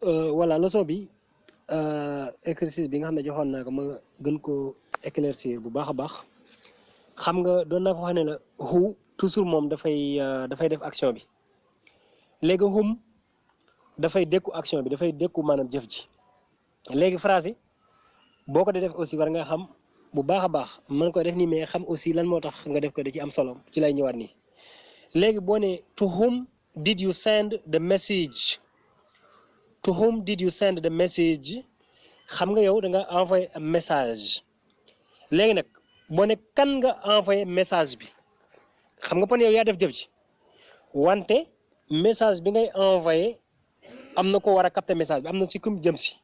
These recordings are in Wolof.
voilà leçon bi exercice bi nga xam ne joxoon naa ko ma gën ko éclaircir bu baax a baax xam nga doon naa ko wax ne la who toujours moom dafay def action bi léegi whom dafay dékku action bi dafay dékku maanaam jëf ji léegi phrase yi boo ko dee def aussi war nga xam bu baax a baax mën ko def nii mais xam aussi lan moo tax nga def ko da ci am solo ci lay ñëwaat nii léegi boo ne to whom did you send the message to whom did you send the message xam nga yow da nga envoyé message léegi nag boo ne kan nga envoyé message bi xam nga pon yow yaa def jëf ji wante message bi ngay envoyé am na ko war a capter message bi am na si kum jëm si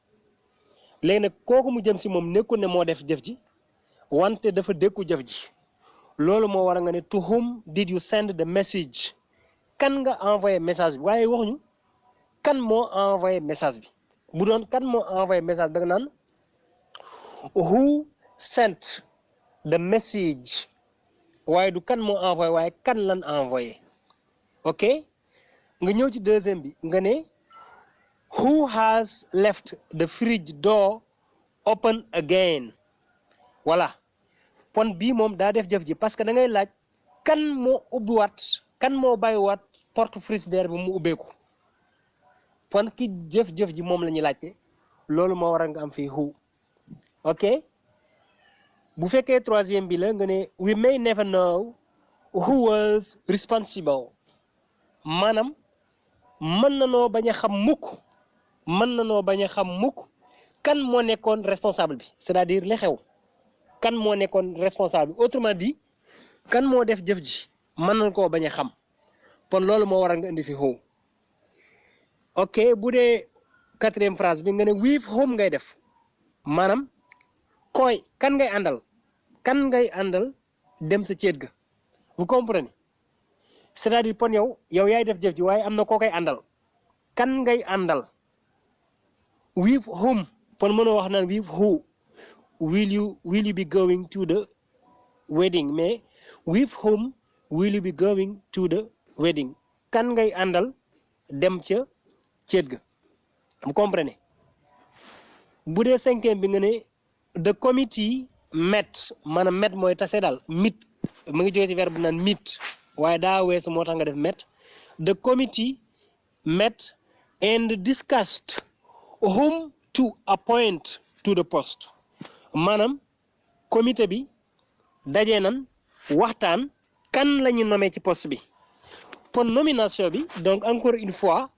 léegi nag kooku mu jëm si moom nekkul ne moo def jëf ji wante dafa dékku jëf ji loolu moo war a nga ne to whom did you send the message kan nga envoyé message bi waaye waxuñu kan moo envoyé message bi bu doon kan moo envoyé message da nga naan who sent the message waaye du kan moo envoyé waaye kan lan envoyé ok nga ñëw ci deuxième bi nga ne who has left the fridge door open again voilà pon bii moom daa def jëf ji parce que da ngay laaj kan moo ubbiwaat kan moo bàyyiwaat porte frigidaire bi mu ubbeeku pon ki jëf-jëf ji moom la ñuy laajte loolu moo waral nga am fii who ok bu fekkee troisième bi la nga ne we may never know who was responsible maanaam mën na noo bañ a xam mukk kan moo nekkoon responsable bi c'est-à-dire li xew kan moo nekkoon responsable bi autrement dit kan moo def jëf ji mën nañ koo bañ a xam kon loolu moo waral nga indi fi who ok bu dee quatrième phrase bi nga ne with whom ngay def maanaam kan ngay àndal dem sa céet ga vous comprenez c'est-à-dire pon yow yaay def jëf ji waaye am na koo koy àndal kan ngay àndal with whom pon mënoo wax naan with who will you be going to the wedding mais with whom will you be going to the wedding kan ngay àndal dem ca céet ga vous comprenez bu dee cinquième bi nga ne the committee met maanaam met mooy tase daal meet mu ngi jóge ci verbe naan meet waaye daa weesu moo tax nga def met the committee met and discussed whom to appoint to the post maanaam comité bi dajee nan waxtaan kan la ñu nommé ci poste bi pour nomination bi donc encore une fois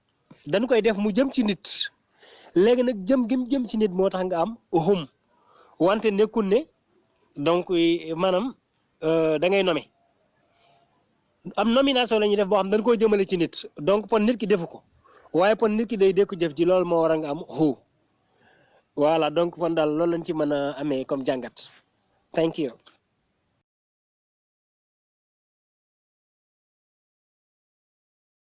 dañ koy def mu jëm ci nit léegi nag jëm ci nit moo tax nga am whom wante nekkul ne donc maanaam da ngay nommé am nomination la ñuy def boo xam dañ koy jëmale ci nit donc pon nit ki defu ko waaye pon nit ki day dékku jëf ji loolu moo war a nga am who voilà donc pon daal loolu lañ ci mën a amee comme jàngat thank you